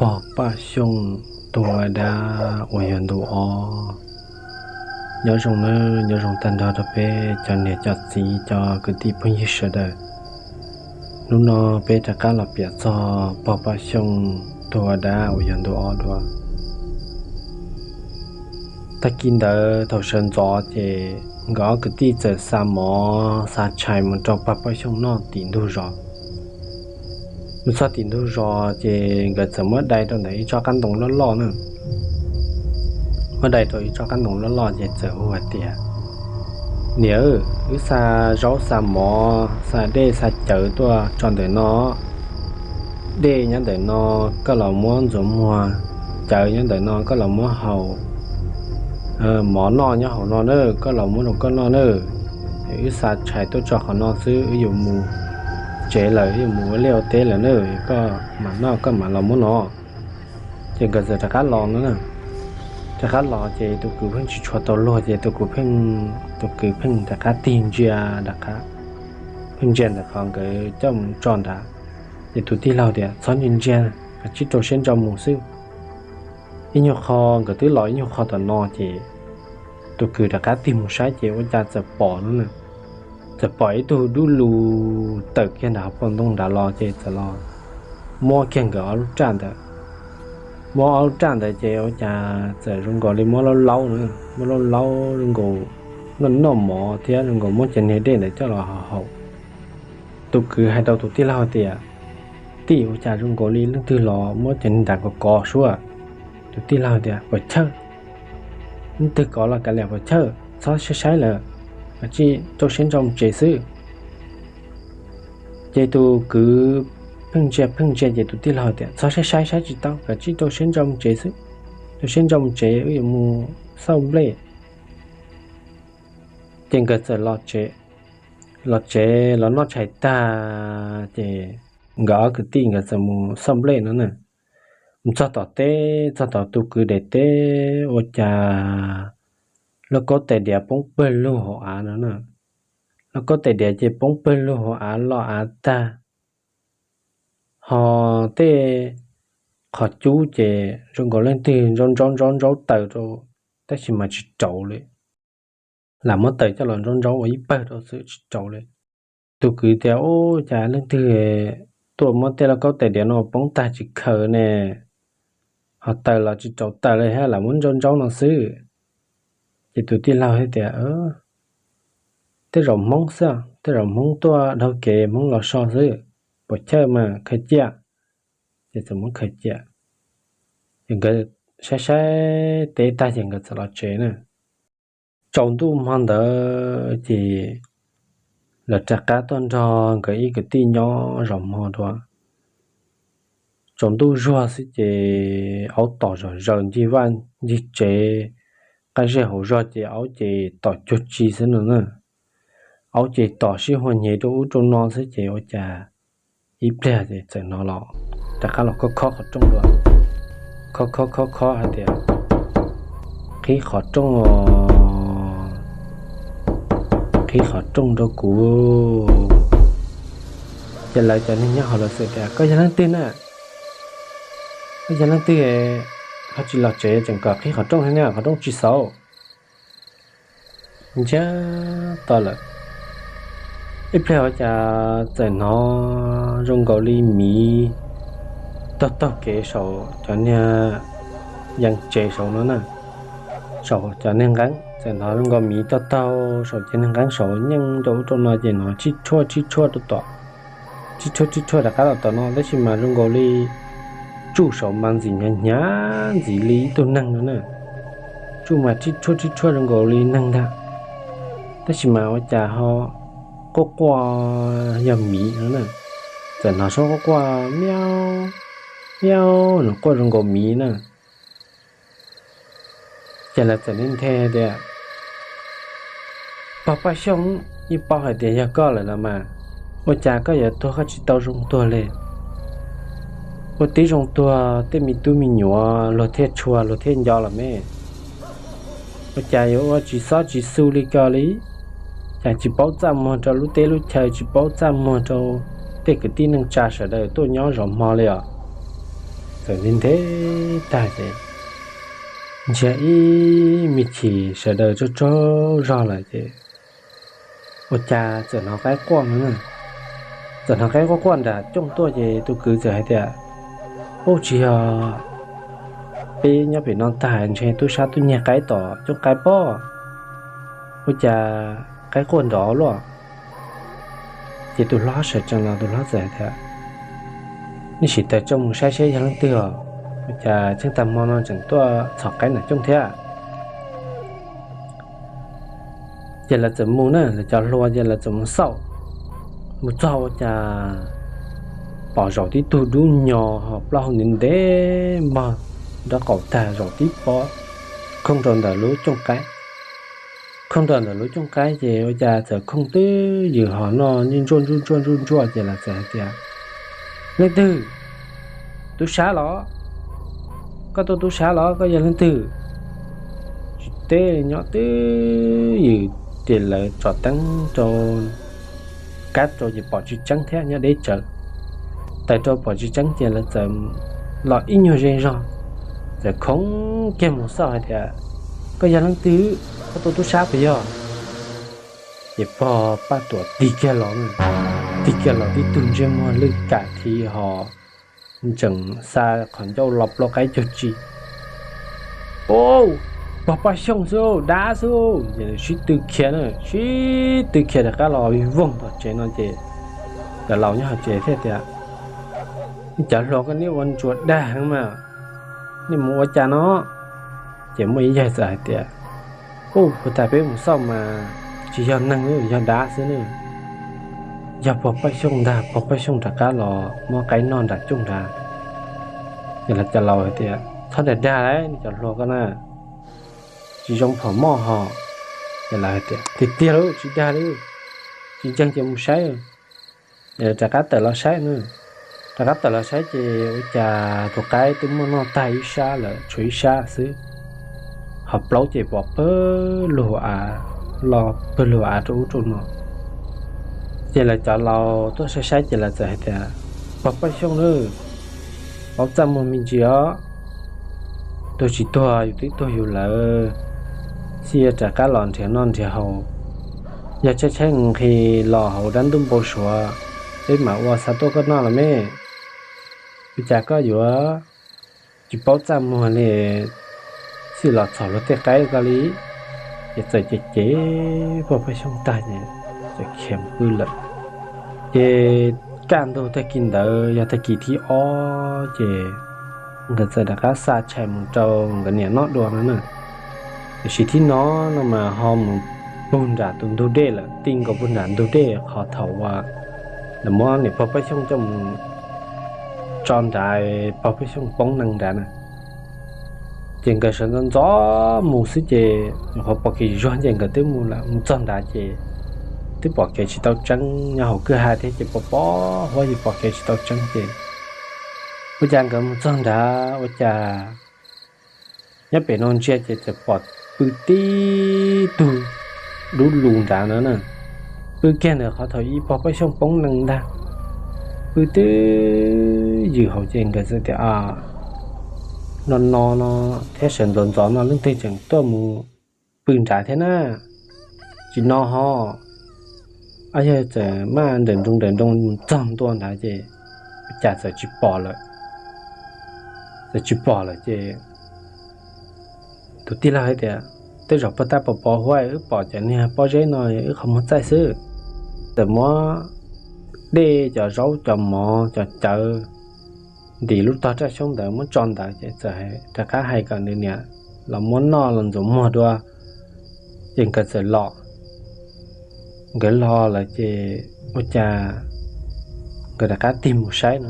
Pog Paj Xyooj tua dab uas yog ntu ob. Nyob zoo nawb, nyob zoo tag nrho rau peb cov niam cov txiv cov kwv tij phooj ywg sawv daws. Hnub no peb rov qab los piav txog Pog Paj Xyooj tua dab uas yog ntu ob dua. Tag kis ntawd thaum sawv ntxov ces nkawd ob kwv tij txawm xa mov xa tshais mus rau Pog Paj Xyooj noj tim ntug zos. Mus txog tim ntug zos ces nkawd txawm muab dai rau ntawm ib tsob qab ntoo loj loj na. Muab dai rau ib tsob qab ntoo loj loj ces txawm hu hais tias, Niam, wb xa zaub xa mov xa dej xa cawv tuaj tso ntawm no. Dej nyob ntawm no, koj los muab ntxuav muag, cawv nyob ntawm no koj los muab haus, mov noj nyob hauv no na, koj los muab rau koj noj na. Wb xa tshais tuaj tso qhov no xwb, wb yuav mus tsev lawm, wb yuav mus ua liaj ua teb lawm na, koj mam noj koj mam los muab no. Ces nkawd txawm rov qab los no na. Rov qab los ces tus kwv pheej tsis tshua tau luag ces tus kwv pheej, tus kwv pheej rov qab tig ntsia rov qab, pheej ntsia ntawm qhov nkawd coj mus tso nrad. Ces tus tij laug tias, Txhob ntsia ntsia, kav tsij rau siab ntso mus xwb. Ib nyuag qho, nkawd twb los ib nyuag qho tom no ces tus kwv rov qab tig mus saib ces ua cas txawm pom no na, txawm pom ib tug dub lug tawm kiag nram hauv paus ntoo nrad los ces txawm los muab kiag nkawd ob lub raj ntawd. Muab ob lub raj ntawd ces ua cas txawm zoo nkaus li muab laub laub na, muab laub laub zoo nkaus noj noj mov thiab zoo nkaus muab cov niag dej ntawd coj los haus. Tus kwv hais rau tus tij laug tias, Tij, ua cas zoo nkaus li leej twg los muab cov niag ntawd kov kov suab? Tus tij laug tias, Puas chawj, leej twg kov los kav liam puas chawj, txhob saib saib lawm, kav tsij rau siab ntso mus tsev xwb. Ces tus kwv pheej ntsia pheej ntsia ces tus tij laug tias, Txhob saib saib, saib tsis tau, kav tsij rau siab ntso mus tsev xwb. Rau siab ntso mus tsev, wb yuav mus xauj nplej. Ces nkawd txawm los tsev, los tsev los noj tshais tag ces nkawd ob kwv tij nkawd txawm mus xauj nplej no na. Mus txog tom teb, txog tom tus kwv daim teb ua cas lauj kaub tais diav poob pawg lug hauv av no na. Lauj kaub tais diav ces poob pawg lug hauv av los av tag, ho tej qhov cub ces zoo nkaus leej twg ntsaub ntsaub ntsaub ntsaub taws rau, tab sis mas tsis rauv li. Lam muab taws coj los ntsaub ntsaub ua ib pawg rau xwb tsis rauv li. Tus kwv tias, Ub, cas leej twg tuaj muab tej lauj kaub tais diav no poob tag tsis khaws ne, ho taws los tsis rauv taws li thiab, lam muab ntsaub ntsaub no xwb. Ces tus tij laug hais tias, Tej zaum Hmoob xwb, tej zaum Hmoob tuaj dhau kev Hmoob los so xwb, puas chawj mas khaws cia. Ces txawm muab khaws cia. Ces nkawd saib saib teb tag ces nkawd txawm los tsev na. Tsaus ntuj hmo ntawd ces lawv rov qab tuaj nrog nkawd ib kwv tij nyob zov hmo dua. Tsaus ntuj zuag xwb ces aub tom zom zaws ncig vaj ncig tsev, qab zej hauv zog ces aub ces tom cuag tsi xwb no na. Aub ces tom sib hua nyem rau ub rau no xwb ces ua cas ib pliag ces txawm hnov los, rov qab los khob khob qhov rooj dua. Khob khob khob khob hais tias, Qhib qhov rooj os, qhib qhov rooj rau kuv. Ces lawv cov neeg nyob hauv lawv txawm tias, Koj yog leej twg na? Koj yog leej twg ho tsis los tsev tseem kom qhib qhov rooj thiab ne, qhov rooj tsis xauv? Ntsiag to lawm, ib pliag ua cas txawm hnov zoo nkaus li miv taug taug kev saum cov niag yees tsev saud no na, saum cov niag nqeeb. Txawm hnov zoo nkaus miv taug taug saum cov niag nqeeb saud nyeej rau ub rau no ces hnov tsib tshuaj tsib tshuaj rau tom, tsib tshuaj tsib tshuaj rov qab los tom no, tab sis mas zoo nkaus li tsuj saud mas ntxim hnyav hnyav ntxim li ib tug neeg no na. Tsuj mas tsib tshuaj tsib tshuaj zoo nkaus li neeg ntag, tab sis mas ua cas ho quaj quaj yog miv no na. Txawm hnov suab quaj quaj miau miau no, quaj zoo nkaus miv na. Ces lawv txawm nthe tias, Pog Paj Xyooj, yeej paub hais tias yog koj lawm los mas, ua cas koj yuav tuag koj tsis tau zoo tuag li? Ua tib zoo tuag tej me tub me nyuam luag thiaj tshua luag thiaj nco los me. Ua cas yuav ua tsis xob tsis xu li ko li? Cas tsis paub txaj muag rau lub teb lub chaw, tsis paub txaj muag rau tej kwv tij neej tsa sawv daws tuaj nyob zov hmo li os? txawm ntev ntev tag ces ntsiag ib me chim sawv daws tsaug tsaug zog lawm ces ua cas txawm hnov qaib quaj no na. Txawm hnov qaib quaj quaj nram cooj tuaj ces tus kwv txawm hais tias, Ub, tsis yog peb nyob pem no tag ntshe tub sab tuaj nyiag qaib tom cooj qaib pob, ua cas qaib quaj nrov luaj. Ces tus hlob sawv tsees los tus hlob txawm hais tias, Nej sim tawm tsaug mus saib seb yog leej twg os, ua cas tsheej tag hmo no tseem tuaj txhom qaib nram cooj thiab. Ces lawv txawm mus na, lawv cov hluas ces lawv txawm mus xauj. Mus txog ua cas pom zaum tib tug dub nyos ho plaub hau ntev ntev npog nraub qaum tag zaum tib pob khooj rau ntawm lub cooj qaib. Khooj rau ntawm lub cooj qaib ces ua cas txawm khooj twb ywm ho noj ntsuaj ntsuaj ntsuaj ntsuaj ntsuaj ces lawv txawm hais tias, Leej twg? Tub sab los? Koj tuaj tub sab los koj yog leej twg? Tsis teb nyob twb ywm ces lawv tsom teeb rau kab rau ces pom tsis tseeb thiab nyob deb tsawv. Tawm rau pom tsis tseeb ces lawv txawm los ib nyuag ze zog, txawm khoov kiag mus xauj hais tias, Koj yog leej twg? Koj tuaj tub sab puas yog? Ces pog Paj Tuam tig kiag los, tig kiag los tib tug ntsej muag lwj kam thiv ho ntseem xa qhov ncauj los plaub qaib cuag tsi. Ub, pog Paj Xyooj xwb, dab xwb. Ces sib tw khiav na, sib tw khiav rov qab los vij voog tom tsev no ces cov laus nyob hauv tsev thiaj tias, Nej cov hluas koj niaj ua ntsuas dag heev mas, nej mus ua cas no? Ces muaj ib yawg txawm hais tias, Ub, puag ta peb mus xauj mas tsis yog neeg, yog dab xwb ne. Yog pog Paj Xyooj ntag, pog Paj Xyooj rov qab los muab qaib noj nram cooj nrad. Ces lawv cov laus hais tias, Txhob dag dag lauj, nej cov hluas koj na, tsis zoo phom moj ho. Ces lawv hais tias, Tiag tiag lauj, tsis dag li, tsis ntseeg ces mus saib. Rov qab tawm los saib na. Rov qab tawm los saib ces ua cas tus qaib twb muab noj tag ib sab lawm, tshuav ib sab xwb, ho plaub ces pom pawg lug av, los pawg lug av rau ub rau no. Ces lawv cov laus tuaj saib saib ces lawv txawm hais tias, Pog Paj Xyooj lauj, paub txaj muag me ntsis os. Tuag tsis tuag yus twb tuag yus lawm, xij yuav rov qab los nrhiav noj nrhiav haus. Yog tshaib tshaib nqhis los hauv dab ntuj npau suav, peb mam ua xa tuaj koj noj los me. Ua cas koj yuav tsis paub txaj muag li, xij los txhom luag tej qaib koj li. Ces txawm cem cem pog Paj Xyooj tag ces txawm khiav pw lawm. Ces kaj ntug tag kis ntawd yog tag kis thib ob ces nkawd txawm rov qab xa tshais mus rau nkawd niam noj dua no na. Tiam sis thib no no mas ho mus pug nram tus ntug dej lawm, ti nkaus pug nram ntug dej qhov thaum uas lawv muab niam pog Paj Xyooj coj mus tso nrad, pog Paj Xyooj poob nees nrad na. Ces nkawd sawv ntxov ntxov mus xwb ces nyuam qhuav pom kev zuag ces nkawd twb mus lawm. Mus txog nrad ces twb pom kev tsis tau tseeb, nyob hauv kwj ha thiab ces pos pos huab ces pom kev tsis tau tseeb ces ua cas nkawd mus txog nrad ua cas nyob pem no ntsia ces txawm pom pw tib tug dub lug nrad no na. Pw kiag ntawm qhov thaum ub pog Paj Xyooj poob nees ntag. Pw twb ywm hauv ces nkawd txawm tias, No no no, thiab sawv ntxov ntxov no leej twg tseem tuaj mus pw nrad thiab na? Tsis no ho. Ob yawg txawm maj nrawm nroos nrawm nroos mus txog ntua nrad ces cas txawm tsis pom lawm. Txawm tsis pom lawm ces tus tij laug hais tias, Tej zaum puag ta pos pos huab wb pom cov niag pob zeb no wb qhov muag txaij xwb. Txawm muab dej cov zaub cov mov cov cawv ntim lub tog raj xyoob ntawd muab tso ntawd ces txawm rov qab hais kom nws niam los muab noj los ntxuav muag dua. Ces nkawd txawm los. Nkawd los lawm ces ua cas nkawd rov qab tig mus saib no.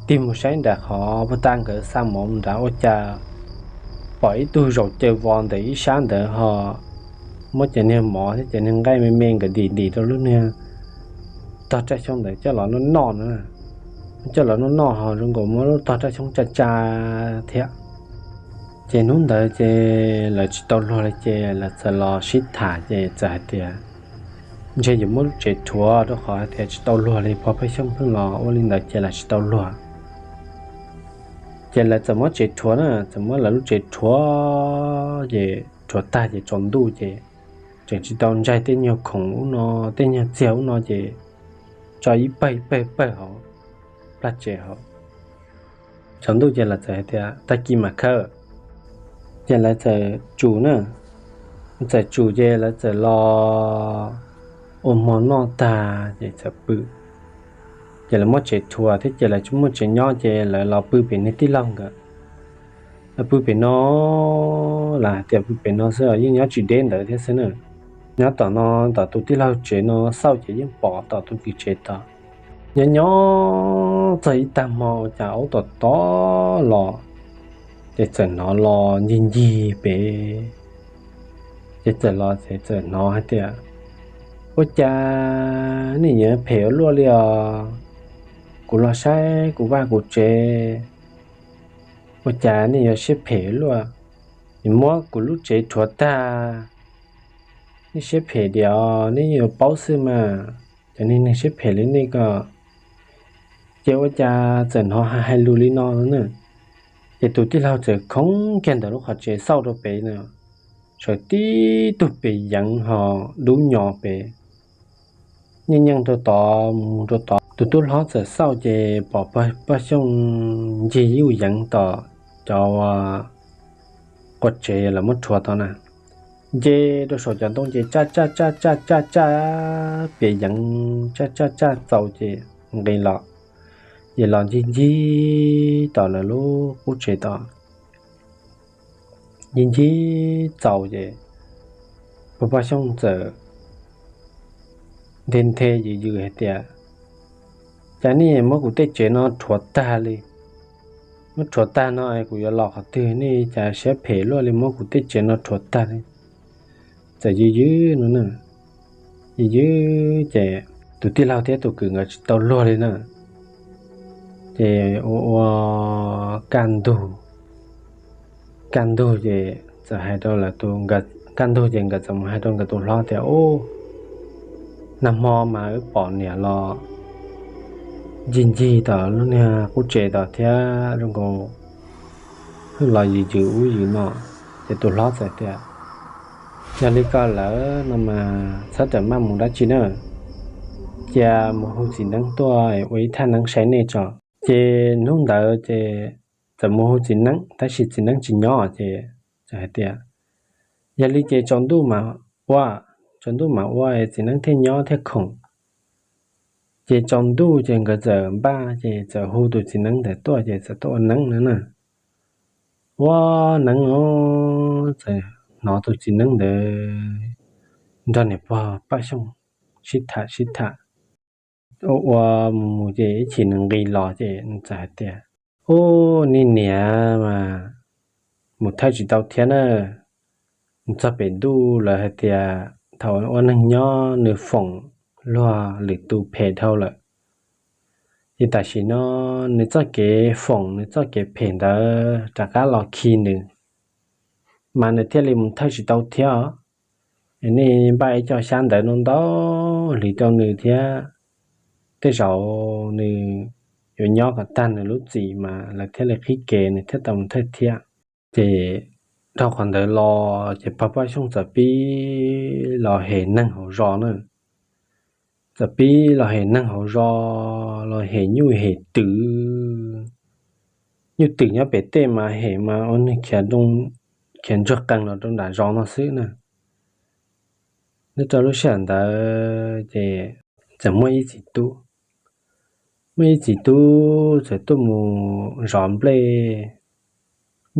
Tig mus saib nram qhov puag ta nkawd xa mov nrad ua cas pom ib tug zaum caw vos ntawm ib sab ntawd ho muab cov niag mov thiab cov niag nqaij me me nkawd ntim ntim rau lub niag tog raj xyoob ntawd coj los noj noj na. Coj los noj noj ho zoo nkaus muab lub tog raj xyoob tsa tsa thiab. Ces hnub ntawd ces lawv tsis tau luag li ces lawv txawm los sib tham ces txawm hais tias, Ntshe yuav muab lub tsev rhuav rau qhov hais tias tsis tau luag li, pog Paj Xyooj pheej los ua li ntawd ces lawv tsis tau luag. Ces lawv txawm muab tsev rhuav na, txawm muab lawv lub tsev rhuav, ces rhuav tag ces tsaus ntuj ces tseem tsis tau ntsaig tej nyuag khoom ub no, tej nyuag txiag ub no ces tso ib pawg ib pawg pawg hauv plaj tsev hauv. Tsaus ntuj ces lawv txawm hais tias tag kis mam khawb. Ces lawv txawm tsum na, txawm tsum ces lawv txawm los ua hmo noj tag ces txawm pw. Ces lawv muab tsev rhuav thiab ces lawv tsis muaj tsev nyob ces lawv los pw pem niag tij laug nkawd. Lawv pw pem no, lawv hais tias pw pem no xwb yeej nyob tsis deb ntawd thiab xwb na. Nyob tom no, tom tus tij laug tsev no xauj ces yeej pom tom tus kwv tsev tod. Nyob nyob txog ib tag hmo ua cas aub tom tod los, ces txawm hnov los ncig ncig pem. Ces txawm los ces txawm hnov hais tias, ua cas nej yuav phem ua luaj li os? Kuv los saib kuv vaj kuv tsev, ua cas nej yuav siab phem ua luaj? Yuav muab kuv lub tsev rhuav tag, nej siab phem diam os, nej yuav paub xwb mas. Cov neeg siab phem li nej ko. Ces ua cas txawm hnov hais lus li no na. Ces tus tij laug txawm khoov kiag ntawm lub qhov tsev xauj rau pem na, sawv tib tug pes yeev ho dub nyo pem, nyeej nyeej rau tod mus rau tod. Tus tub hlob txawm xauj ces pom Paj Xyooj ncig yuj yeev tom cov qua tsev lawv muab rhuav tod na, nce rau saum cov ntoo ces tsaj tsaj tsaj tsaj tsaj tsaj, pes yeev tsaj tsaj tsaj txaus ces nqis los, ces los ncig ncig tom lawv lub qub tsev tod. Ncig ncig txaus ces Paj Xyooj txawm nthe nthe yws yws hais tias, cas nej muab kuv tej tsev no rhuav tag li? Muab rhuav tag no kuv yuav los qhov twg? Nej cas siab phem luaj li muab kuv tej tsev no rhuav tag li? Txawm yws yws no na, yws yws ces tus tij laug thiab tus kwv nkawd tsis tau luag li na. Ces ua ua kaj ntug, kaj ntug ces txawm hais rau lawv tus, kaj ntug ces nkawd txawm mus hais rau nkawd tus hlob tias, ub, nag hmo mas wb pom niam los ncig ncig tom lub niag qub tsev tod thiab zoo nkaus los yws yws ub yws no. Ces tus hlob txawm tias, yog li ko lawm no mas txhob rawm maj mus dab tsi na, cia mus hu txiv neeb tuaj ua ib thaj neeb saib nej tso. Ces hnub ntawd ces txawm mus hu txiv neeb tab sis txiv neeb tsis nyob ces txawm hais tias, yog li ces tsaus ntuj mam ua, tsaus ntuj mam ua txiv neeb thiaj nyob thiaj khoom. Ces tsaus ntuj ces nkawd txawm npaj ces txawm hu tus txiv neeb ntawd tuaj ces txawm tuaj ua neeb no na. Ua neeb os, txawm hnov tus txiv neeb ntawd nrog niam pog Paj Xyooj sib tham sib tham, ua ua mus mus ces ib chim nws nqis los ces nws txawm hais tias, ub, nej niam mas mus thawj tsis tau thiab na. Nws txog pem ntuj lawv hais tias thaum ua neeg nyob nws foom luag lwm tus phem dhau lawm, ces tam sim no nws txoj kev foom nws txoj kev phem ntawd rov qab los khi nws, mas nws thiaj li mus thawj tsis tau thiab os. Es nej npaj ib co xyab ntawv no ntau hlis rau nws thiab, tej zaum nws yuav nyob kom tag nws lub txim mas lawv thiaj li qhib kev nws thiaj tau mus thawj thiab. Ces dhau qhov ntawd los ces pog Paj Xyooj txawm pib los hem neeg hauv zos na. Txawm pib los hem neeg hauv zos, los hem nyuj hem twm. Nyuj twm nyob pem tej mas hem mas ua neeg khiav ntsuag qees los rau nram zos no xwb na. Nyob rau lub sij hawm ntawd ces txawm muaj ib txiv tub, muaj ib txiv tub txawm tuaj mus zov nplej.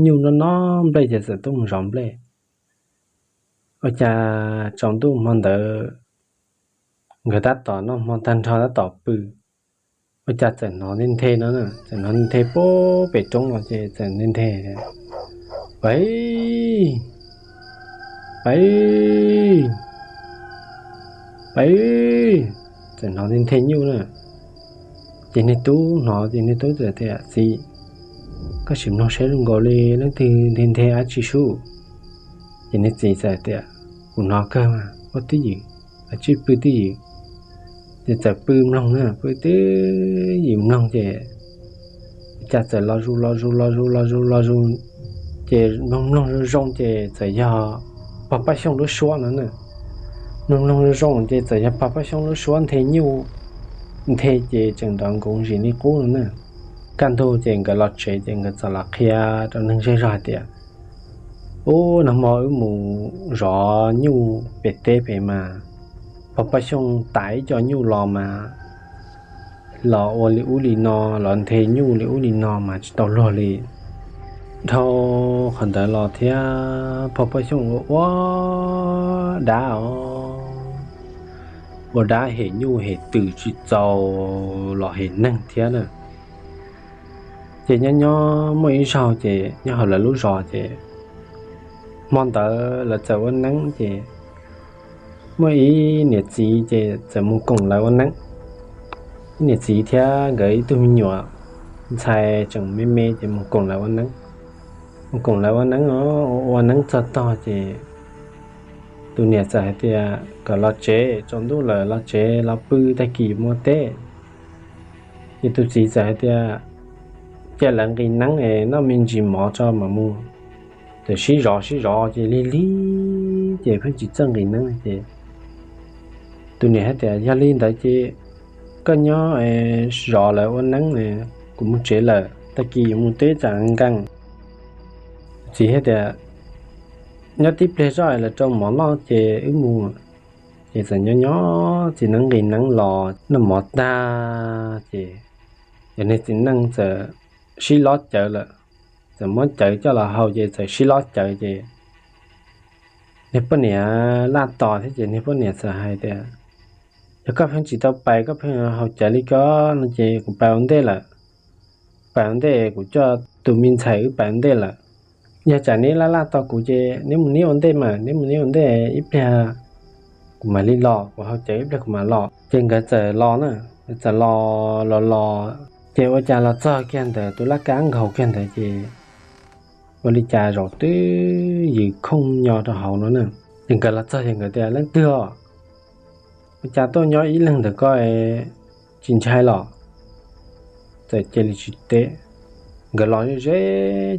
Nyuj noj noj nplej ces txawm tuaj mus zov nplej. Ua cas tsaus ntuj hmo ntawd nkawd tab tom noj hmo tag nrho tab tom pw, ua cas txawm hnov nthe nthe no, txawm hnov nthe nthe puag pem roob no ces txawm nthe nthe, pais, pais, pais, txawm hnov nthe nthe nyuj na. Ces niag tub hnov ces niag tub txawm tias, txiv, koj sim mloog saib zoo nkaus li leej twg nthe nthe dab tsi sub. Ces niag txiv txawm tias, kuv hnov kawg mas, ua twj ywm, ua tsij pw twj ywm. Ces txawm pw mloog na, pw twj ywm mloog ces cas txawm los zus los zus los zus los zus los zus, ces mloog mloog zoo zoo ces txawm yog pog Paj Xyooj lub suab no na. Mloog mloog zoo zoo ces txawm yog pog Paj Xyooj lub suab nthe nyuj, nthe ces tseem nrov nkoos zim li qub no na. Kaj ntug ces nkawd los tsev ces nkawd txawm los qhia rau neeg zej zog hais tias, Ub, nag hmo wb mus zov nyuj pem teb pem mas pog Paj Xyooj tav ib co nyuj los mas los ua li ub li no, los nthe nyuj li ub li no mas tsis tau luag li. Dhau qhov ntawd los thiab pog Paj Xyooj ua ua dab os, ua dab hem nyuj hem twm tsis txaus los hem neeg thiab na. Ces nyob nyob muaj ib zaug ces nyob hauv lawv lub zos ces hmo ntawd lawv txawm ua neeb ces muaj ib niam txiv ces txawm mus koom lawv ua neeb. Ib niam txiv thiab nkawd ib tug me nyuam ntxhais tseem me me ces mus koom lawv ua neeb. Mus koom lawv ua neeb os, ua ua neeb txog tog ces tus niam txawm hais tias kom los tsev, tsaus ntuj lawm los tsev los pw, tag kis yuav mus teb. Ces tus txiv txawm hais tias, Cia lawv nqis neeb es noj me ntsis mov tso mam mus. Txawm sib zov sib zov ces lig lig ces pheej tsis txawj nqis neeb ces tus niam hais tias, Yog li ntawd ces koj nyob zov lawv ua neeb, kuv mus tsev lawm, tag kis yuav mus teb tsam nkees. Tus txiv hais tias, Nyob tib pliag zoj es lawv rau mov noj ces wb mus. Ces txawm nyob nyob txiv neeb nqis neeb los noj mov tag ces cov niag txiv neej txawm sib lob cawv lawm. Txawm muab cawv coj los hau ces txawm sib lob cawv ces niag poj niam laj tos thiab ces niag poj niam txawm hais tias, Yog koj pheej tsis tau pais, koj pheej haus cawv li ko no ces kuv pais ua ntej lawm. Pais ua ntej, kuv coj tus me ntxhais wb pais ua ntej lawm. Yog tsam neb laj laj tos kuv ces neb mus neb ua ntej mas, neb mus neb ua ntej ib pliag kuv mam li los, kuv haus cawv ib pliag kuv mam los. Ces nkawd txawm los na, nkawd txawm los los los ces ua cas los txog kiag ntawm tus laj kab nkaus kiag ntawd ces ua li cas zaum twb yws khooj nyo rau hauv no na. Ces nkawd los txog ces nkawd tias, Leej twg os? Ua cas tuaj nyob ib leeg ntawm ko tsis ntshai los? Txawm cia li tsis teb. Nkawd los ze ze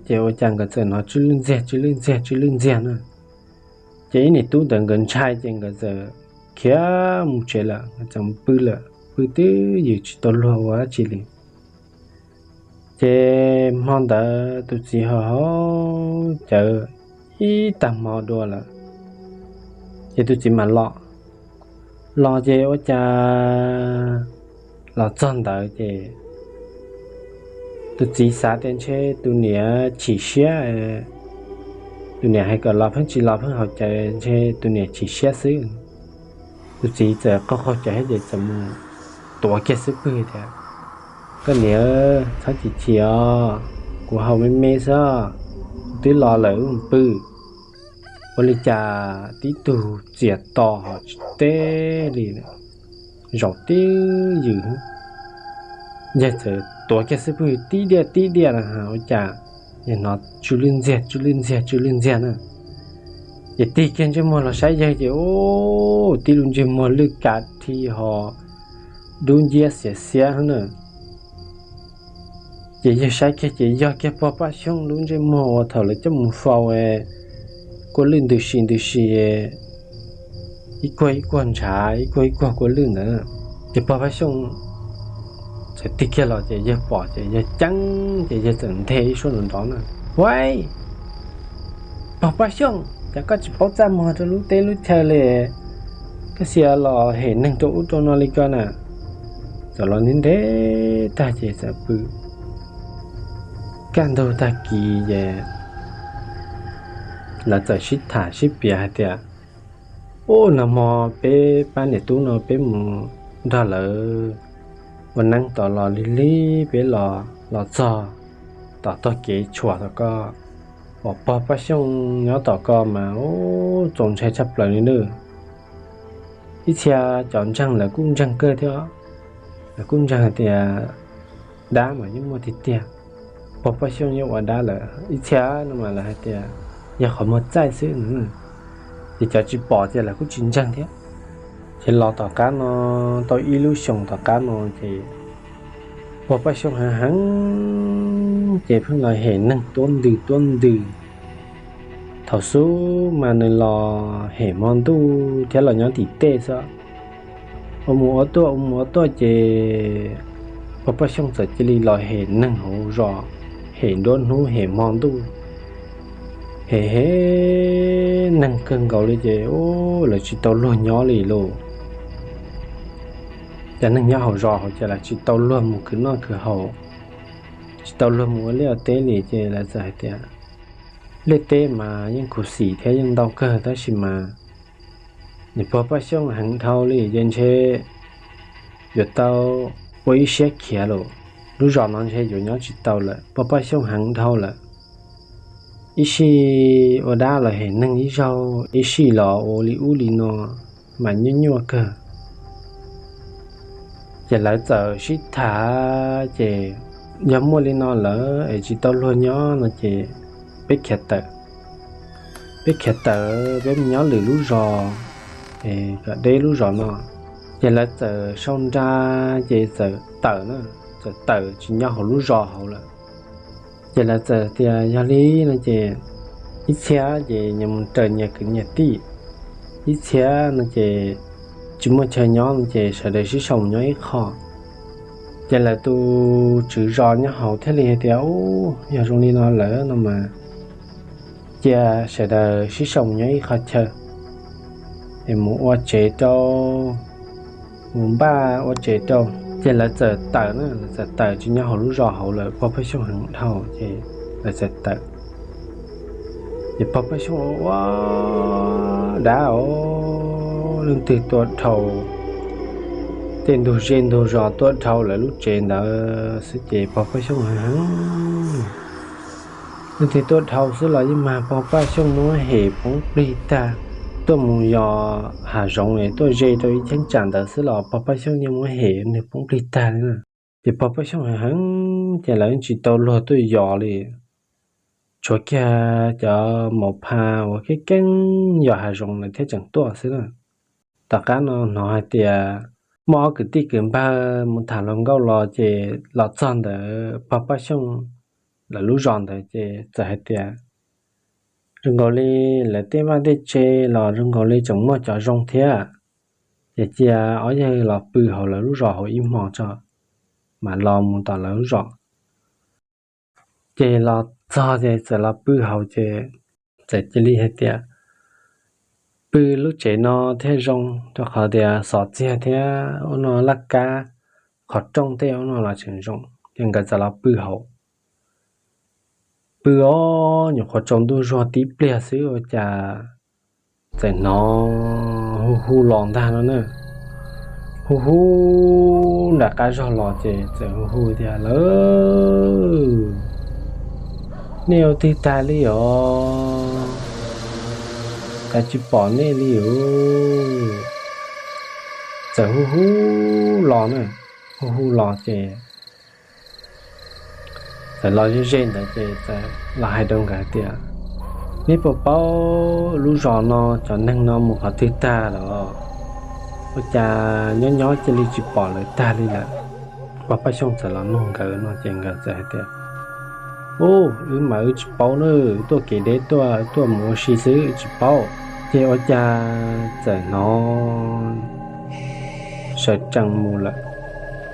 ces ua cas nkawd txawm hnov tsw lwj ntxiag tsw lwj ntxiag tsw lwj ntxiag na. Ces ib niam tub ntawd nkawd ntshai ces nkawd txawm khiav mus tsev lawm, nkawd txawm mus pw lawm, pw twb yws tsis tau luag ua dab tsi li. Ces hmo ntawd tus txiv haus haus cawv ib tag hmo dua lawm, ces tus txiv mam los. Los ces ua cas los txog ntawd ces tus txiv xav tias ntshe tus niam chim siab, tus niam hais kom los pheej tsis los, pheej haus cawv, ntshe tus niam chim siab xwb. Tus txiv txawm qaug qaug cawv thiab ces txawm mus tuav kiag xub pwg tias, Koj niam, txhob chim chim os, kuv haus me me xwb, kuv twb los lawm, wb mus pw. Ua li cas tib tug txias to ho tsis teb li, zaum tib yws, yawg txawm tuav kiag xub pwg tib diaj tib diaj na, ua cas yawg hnov tsw lwj ntxiag tsw lwj ntxiag tsw lwj ntxiag na. Ces tig kiag ntsej muag los saib yawg ces, ub, tib lub ntsej muag lwj kav dhi ho dub nciab xiav xiab na. Ces yawg saib kiag ces yog kiag pog Paj Xyooj lub ntsej muag uas thaum lawv coj mus faus kua lwj ntws si ntws si, ib kuag ib kuag ntshav, ib kuag ib kuag kua lwj ntawd. Ces pog Paj Xyooj txawm tig kiag los ces yawg pom ces yawg ceeb ces yawg txawm nthe ib suab nrov nrov na, Huaib, pog Paj Xyooj, cas koj tsis paub txaj muag rau lub teb lub chaw li? Koj xias los hem neeg rau ub rau no li ko na. Txawm los ntev ntev tag ces txawm pw. Kaj ntug tag kis ces lawv txawm sib tham sib piav hais tias, Ub, nag hmo peb pab niam tub no peb mus nrog lawv ua neeb tod los lig lig, peb los los txog tom tog kev tshuam tom ko, pom pog Paj Xyooj nyob tom ko mas ub, txaus ntshai tshaj plaws li nawb. Ib txhia cov ntseeg lawv kuj ntseeg kawg thiab, lawv kuj ntseeg hais tias dab mas yeej muaj tiag tiag, pog Paj Xyooj yeej ua dab lawm. Ib txhia no mas lawv hais tias yog qhov muag txaij xwb. Ces cov tsis pom ces lawv kuj tsis ntseeg thiab. Ces los tom qab no, tau ib lub xyoos tom qab no ces pog Paj Xyooj heev heev ces pheej los hem neeg tuab ntws tuab ntws. Thaum xub mas nws los hem hmo ntuj thiab los nyob tim tej xwb. Ua mus ua tuaj ua mus ua tuaj ces pog Paj Xyooj txawm cia li los hem neeg hauv zos, hem nruab hnub hem hmo ntuj, hem hem neeg kawg nkaus li ces lawv tsis tau luag nyob li lauj. Cov neeg nyob hauv zos hauv ces lawv tsis tau luag mus khwv noj khwv haus, tsis tau luag mus ua liaj ua teb li ces lawv txawm hais tias, liaj teb mas yeej khuv xim thiab yeej ntau kawg tab sis mas nws pog Paj Xyooj heev dhau li ces ntshe yuav tau ua ib siab khiav lawm. Lub zos no ntshe yuav nyob tsis tau lawm, pog Paj Xyooj heev dhau lawm. Ib sij ua dab los hem neeg ib zaug, ib sij los ua li ub li no mas nyuaj nyuaj kawg. Ces lawv txawm sib tham ces, yog muaj li no lawm es tsis tau luag nyob no ces peb khiav tawm. Peb khiav tawm peb mus nyob lwm lub zos, kom deb lub zos no. Ces lawv txawm sau nra ces txawm tawm na, txawm tawm tsis nyob hauv lub zos hauv lawm. Ces lawv txawm tias yog li no ces ib txhia ces nyias mus raws nyias kwv nyias tij, ib txhia no ces tsis muaj chaw nyob no ces sawv daws sib sau mus nyob ib qho. Ces lawv tus tswv zos nyob hauv thiaj li hais tias, u, yog zoo li no lawm no mas cia sawv daws sib sau mus nyob ib qho chaw es mus ua tsev rau, mus npaj ua tsev rau. Ces lawv txawm tawm na, lawv txawm tawm tsis nyob hauv lub zos hauv lawm, pog Paj Xyooj heev dhau ces lawv txawm tawm. Ces pog Paj Xyooj ua ua dab os, leej twg tuaj dhau, tej ntug zej ntug zos tuaj dhau lawv lub tsev ntawd xwb ces pog Paj Xyooj heev heev. Leej twg tuaj dhau xwb los yeej mag pog Paj Xyooj muab hem poob plig tag. Tuaj mus yos hav zoov es tuaj ze rau ib cheeb tsam ntawd xwb los pog Paj Xyooj yeej muab hem nws poob plig tag li na. Ces pog Paj Xyooj heev heev ces lawv yeej tsis tau luag tuaj yos li. Tshuav kiag cov maum pha uas keeb keeb yos hav zoov lawv thiaj tseem tuaj xwb na. Tom qab no hnov hais tias muaj ob kwv tij kwv npawg mus tham hluas nkauj los ces los txog ntawd pog Paj Xyooj lawv lub zos ntawd ces txawm hais tias zoo nkaus li lawv tej vaj tej tse los zoo nkaus li tseem muaj cov zoo thiab, ces cia ob yawg los pw hauv lawv lub zos hauv ib hmo tso mam los mus tom lawv lub zos. Ces los txog ces txawm los pw hauv ces txawm cia li hais tias pw lub tsev no thiaj zoo, rau qhov tias xov txiag thiab ub no laj kab, qhov rooj tej ub no los tseem zoo, ces nkawd txawm los pw hauv. Pw os, nyuam qhuav tsaus ntuj zuag tib pliag xwb ua cas txawm hnov hu hu los ntag no na. Hu hu nram qab zog los ces txawm hu hu tias, lawv, nej ua twg tag li os? Cas tsis pom nej li os? Txawm hu hu los na, hu hu los ces txawm los ze ze ntawd ces txawm los hais rau nkawd tias, neb puas paub lub zos no cov neeg no mus qhov twg tag los? Ua cas nyob nyob cia li tsis pom lawv tag li lawm? Pog Paj Xyooj txawm los nug nkawd no ces nkawd txawm hais tias, u, wb mas wb tsis paub na, tuaj kev deb tuaj, tuaj mus ua si xwb tsis paub. Ces ua cas txawm hnov sawv tsees mus lawm,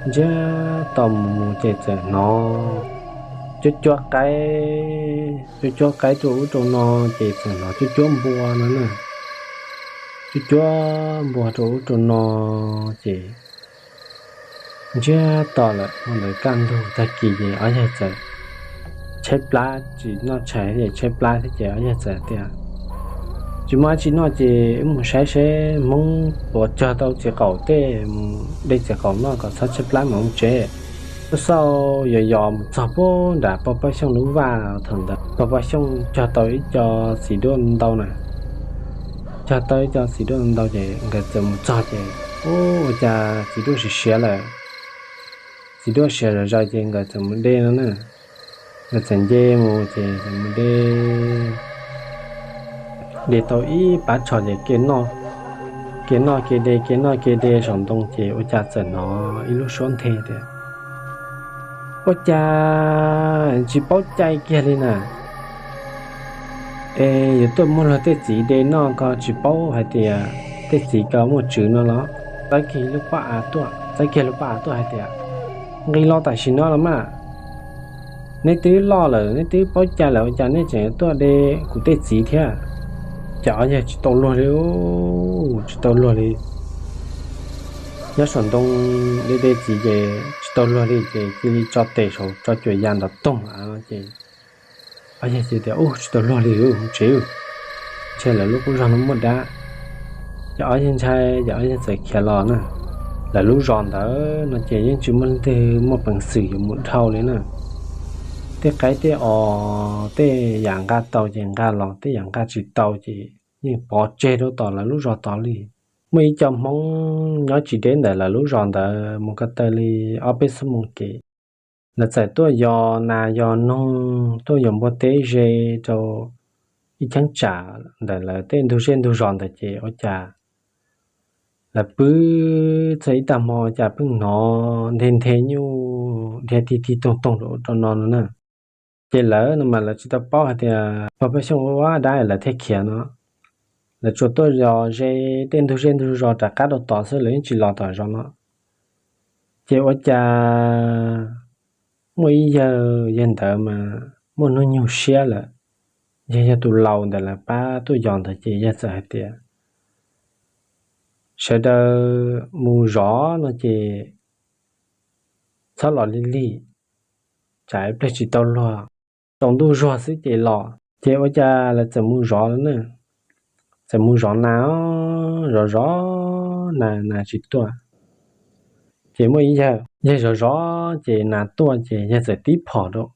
ntsiag to mus mus ces txawm hnov cuab cuab qaib, cuab cuab qaib rau ub rau no, ces txawm hnov cuab cuab npua no na, cuab cuab npua rau ub rau no. Ces ntsiag to lawm, ua ntawd kaj ntug tag kis ces ob yawg txawm tshaib plab, tsis noj tshais ces tshaib plab thiab ces ob yawg txawm tias, tsis muaj dab tsi noj ces wb mus saib seb Hmoob puas cog tau txiv qaum tej, mus de txiv qaum noj kom txhob tshaib plab mam mus tsev. Xauj xauj yos yos mus txog puag nram pog Paj Xyooj lub vaj, thaum ntawd pog Paj Xyooj cog tau ib co txiv duaj ntau na, cog tau ib co txiv duaj ntau ces nkawd txawm mus txog ces, u, ua cas txiv duaj siav siav lawm, txiv duaj siav zom zaws ces nkawd txawm mus de no na. Nkawd txawm nce mus ces txawm mus de, de tau ib pab tsho ces ke noj, ke noj ke de, ke noj ke de saum ntoo ces ua cas txawm hnov ib lub suab nthe tias, Ua cas tsis paub cai kiag li na? Es yuav tuaj muab luag tej txiv de noj ko tsis paub hais tias tej txiv ko muaj tswv no los? Txawb kiag lub pob av tuaj, txawb kiag lub pob av tuaj hais tias, nqis los tam sim no los mas. Neb twb loj lawm, neb twb paub cai lawm, ua cas neb tseem tuaj de kuv tej txiv thiab? Ces ob yawg tsis tau luag li, tsis tau luag li. Nyob saum ntoo de de txiv ces tsis tau luag li ces cia li tso tes saum tso cuam ya nrov toog av no ces ob yawg cia tias, u, tsis tau luag li, mus tsev, ntshe lawv lub qub zos no muaj dab. Ces ob yawg ntshai ces ob yawg txawm khiav los na. Lawv lub zos ntawd no ces yeej tsis muaj leej twg muaj peev xwm yuav mus dhau li na. Tej qaib tej os, tej yam nqa tau ces nqa los, tej yam nqa tsis tau ces yeej pov tseg rau tom lawv lub zos tod li. Muaj ib co Hmoob nyob tsis deb ntawm lawv lub zos ntawd mus ko taw li ob peb xuab moos kev. Lawv txawm tuaj yos nas yos noog, tuaj yos npua teb ze rau ib cheeb tsam ntawm lawv tej ntug zej ntug zos ntawd ces ua cas lawv pw txog ib tag hmo cas pheej hnov nthe nthe nyuj dhia tig tig toog toog rau ub rau no no na. Ces lawv no mas lawv tsis tau paub hais tias pog Paj Xyooj ua dab lawv thiaj khiav no. Lawv tsuas tuaj yos ze tej ntug zej ntug zos rov qab rau tod xwb, lawv yeej tsis los tom zos no. Ces ua cas muaj ib yawg, yawg ntawd mas muaj hnub nyoog siab lawm, yawg yog tus laus ntawm lawv pab tuaj yos ntawd ces yawg txawm hais tias, sawv daws mus zov no ces txhob los lig lig, tsam ib pliag tsis tau luag, tsaus ntuj zuag xwb ces los. Ces ua cas lawv txawm mus zov lawm na, txawm mus zov nas, zov zov nas, nas tsis tuaj. Ces muaj ib yawg, yawg zov zov ces nas tuaj ces yawg txawm tib phom rau,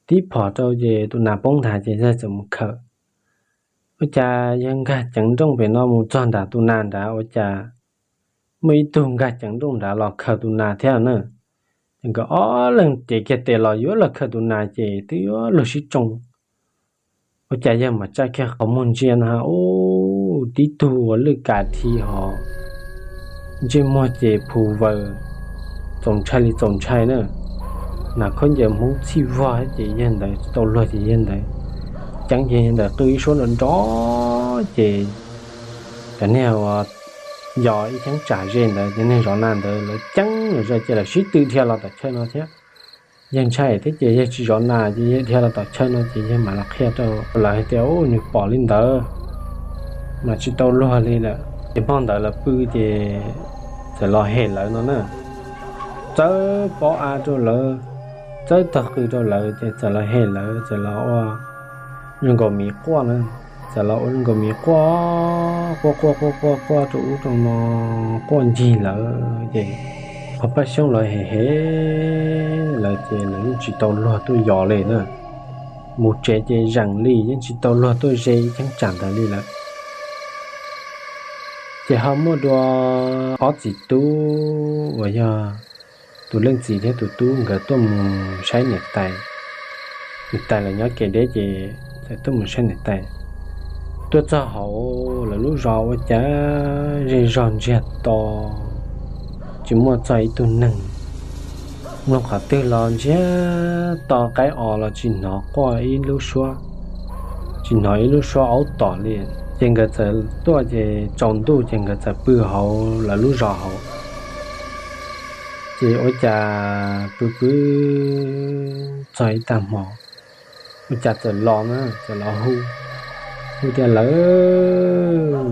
tib phom rau ces tus nas poob nthav ces yawg txawm mus khawm. Ua cas yawg nkag ceev nrooj pem no mus txog nram tus nas nrad ua cas muaj ib tug nkag ceev nrooj nrad los khawm tus nas thiab na. Ces nkawd ob leeg cev kiag tes los yuav los khawm tus nas ces twb yuav luag sib tsoo. Ua cas yawg mam tsa kiag qhov muag ntsia no, ub, tib tug ua lwj kas thi hos, ntsej muag ces phu vaws, txaus ntshai li txaus ntshai na. Nas khaub ncaws Hmoob txhij vog ces yawg ntawd tsis tau luag ces yawg ntawd ceeb ces yawg ntawd qw ib suab nrov nrov ces cov neeg uas yos ib cheeb tsam ze ntawd, cov neeg zov nas ntawd lawv ceeb lawm ces lawv sib tw dhia los tom chaw no thiab. Yawg ntshai thiab ces yawg tsis zov nas ces yawg dhia los tom chaw no ces yawg mam los qhia rau lawv hais tias, ub, nws pom li ntawd mas tsis tau luag li lawm. Ces hmo ntawd lawv pw ces txawm los hem lawv no na. Txawb pob av rau lawv, txawb tog qws rau lawv ces txawm los hem lawv, txawm los ua zoo nkaus miv quaj na. Txawm los ua zoo nkaus miv quaj, quaj quaj quaj quaj quaj rau ub rau no, quaj ncig lawv ces pog Paj Xyooj lawv hem hem lawv ces lawv yeej tsis tau luag tuaj yos li na. Mus tsev ces zeem li yeej tsis tau luag tuaj ze ib cheeb tsam ntawd li lawm. Ces ho muaj dua ob txiv tub uas yog tus leej txiv thiab tus tub nkawd tuaj mus saib niam tais. Niam tais lawv nyob kev deb ces txawm tuaj mus saib niam tais. Tuaj txog hauv lawv lub zos ua cas zej zog ntsiag to, tsis muaj txog ib tug neeg. Mloog qhov twg los ntsiag to, qaib os los tsis hnov quaj ib lub suab, tsis hnov ib lub suab aub tom li. Ces nkawd txawm tuaj ces tsaus ntuj ces nkawd txawm pw hauv lawv lub zos hauv. Ces ua cas pw pw txog ib tag hmo, ua cas txawm los na, txawm los hu, hu tias, lawv,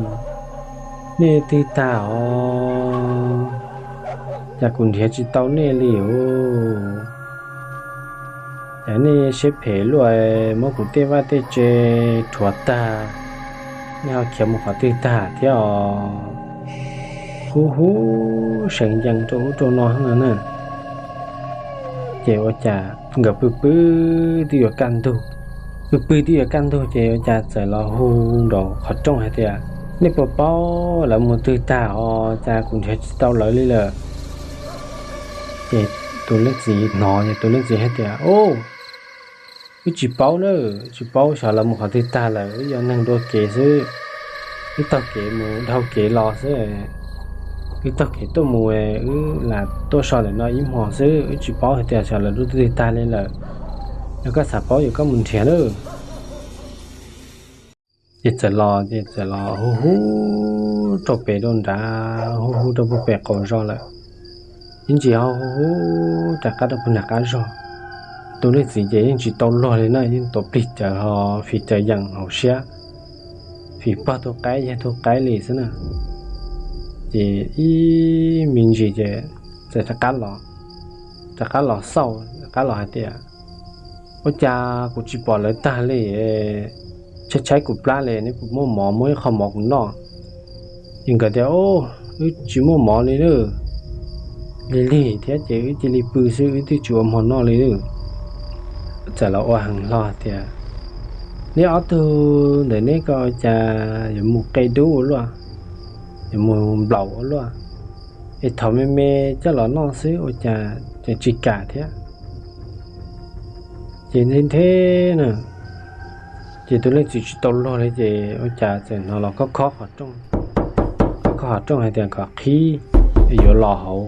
nej twg tag os? Cas kuv nrhiav tsis tau nej li os? Cas nej siab phem luaj, muab kuv tej vaj tej tse rhuav tag, nej ho khiav mus qhov twg tag thiab os? Hu hu seev yees rau ub rau no na. Ces ua cas nkawd pw pw twb yuav kaj ntug, pw pw twb yuav kaj ntug ces ua cas txawm los hu nraum qhov rooj hais tias, nej puas paub lawv mus twg tag os? Cas kuv nrhiav tsis tau lawv li lawm. Ces tus leej txiv hnov ces tus leej txiv hais tias, u, wb tsis paub na, tsis paub xyov lawv mus qhov twg tag lawm, wb yog neeg dua kev xwb, wb taug kev mus dhau kev los xwb. Wb taug kev tuaj mus, wb lam tuaj so ntawm no ib hmos xwb, wb tsis paub hais tias xyov lawv lub twg tag li lawm. Yog koj xav paub ces koj mus nrhiav lawm. Ces txawm los ces txawm los hu hu rau pem rau nrad, hu hu rau puag pem qaum zos lawm. Ib ntsis ho hu hu rov qab rau puag nram qab zos. Tus leej txiv ces yeej tsis tau luag li na, yeej tuav plig cawv ho fim cawv yees hauv siab, fim pog tus qaib yawg tus qaib li xwb na. Ces ib me ntsis ces txawm rov qab los, rov qab los xauj, rov qab los hais tias, Ua cas kuv tsis pom lawv tag li? Tshaib tshaib kuv plab li, neb puas muaj mov, muab ib qho mov kuv noj. Ces nkawd tias, Wb tsis muaj mov li lawm, lig lig thiab ces wb cia li pw xwb, wb twb tsis ua hmo noj li lawm. Txawm los ua heev hlo tias, Neb ob tug ntawm neb ko ua cas yuav mus qe dub ua luaj, yuav mus nplaum ua luaj, es thov me me coj los noj xwb ua cas tseem tsis kam thiab. Ces nthe nthe na, ces tus leej txiv tsis tau luag li ces ua cas txawm hnov los khob khob qhov rooj, khob khob qhov rooj hais tias kom qhib, yuav los hauv,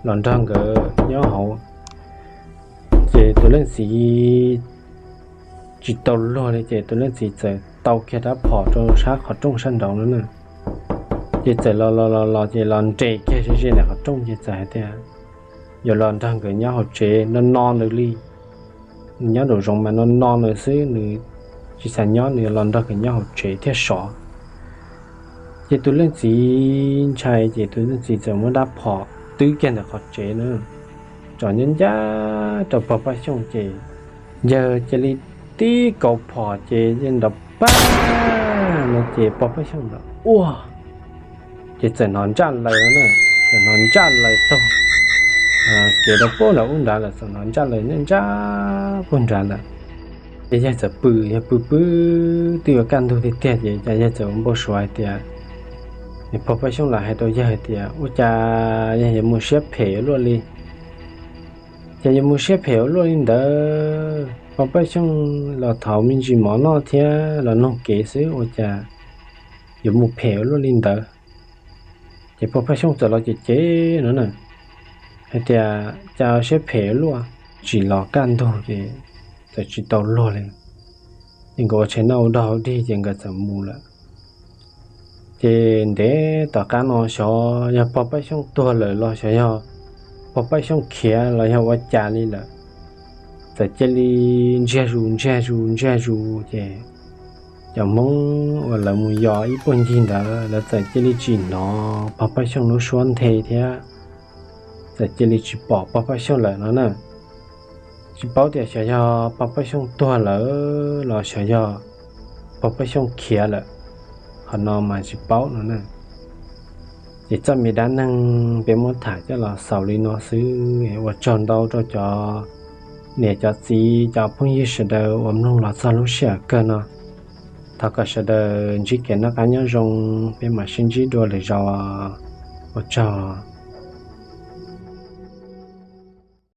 los nrog nkawd nyob hauv. Ces tus leej txiv tsis tau luag li ces tus leej txiv txawm tau kiag rab phom rau sab qhov rooj sab nraud no na. Ces txawm los los los los ces los nres kiag ze ze ntawm qhov rooj ces txawm hais tias yuav los nrog nkawd nyob hauv tsev no no nws li. Nws nyob nraum zoov mas no no nws xwb, nws tsis xav nyob, nws yuav los nrog nkawd nyob hauv tsev thiaj sov. Ces tus leej txiv ntshai ces tus leej txiv txawm muab rab phom twb kiag ntawm qhov tsev na, tsom ncaj ncaj rau pog Paj Xyooj ces yawg cia li tib kaus phom ces nrov paj no ces pog Paj Xyooj nrov ua, ces txawm hnov ntsaj laws na, txawm hnov ntsaj laws taug kev rau puag nram ub nrad lawm, txawm hnov ntsaj laws ntsaj puag nrad lawm. Ces yawg txawm pw, yawg pw pw twb yuav kaj ntug tiag tiag ces cas yawg txawm ua npau suav hais tias, pog Paj Xyooj los hais rau yawg hais tias ua cas yawg yuav mus siab phem ua luaj li. Ces yuav mus siab phem ua luaj li ntawd, pog Paj Xyooj los thov me ntsis mov noj thiab los noog kev xwb ua cas yuav mus phem ua luaj li ntawd. Ces pog Paj Xyooj txawm los ces ces no na, hais tias cas siab phem ua luaj, tsis los kaj ntug ces txawm tsis tau luag li. Ces nkawd ua tshais noj ua dog ua dig ces nkawd txawm mus lawm. Ces ntev tom qab no xyov yog pog Paj Xyooj tuag lawm los xyov yog pog Paj Xyooj khiav los yog ua cas li lawm, txawm cia li ntsiag zus ntsiag zus ntsiag zus ces cov Hmoob uas lawv mus yos ib puag ncig ntawd lawv txawm cia li tsis hnov pog Paj Xyooj lub suab nthe thiab txawm cia li tsis pom pog Paj Xyooj lawm no na. Tsis paub tias xyov yog pog Paj Xyooj tuag lawm los xyov yog pog Paj Xyooj khiav lawm, qhov no mas tsis paub no na. Ces txoj me dab neeg peb muab tham coj los xaus li no xwb, ua tsaug ntau rau cov niam cov txiv cov phooj ywg sawv daws uas mloog los txog lub sij hawm kawg no. Thov kom sawv daws ntsib kev noj qab nyob zoo, peb mam sib ntsib dua lwm zaus. Ua tsaug.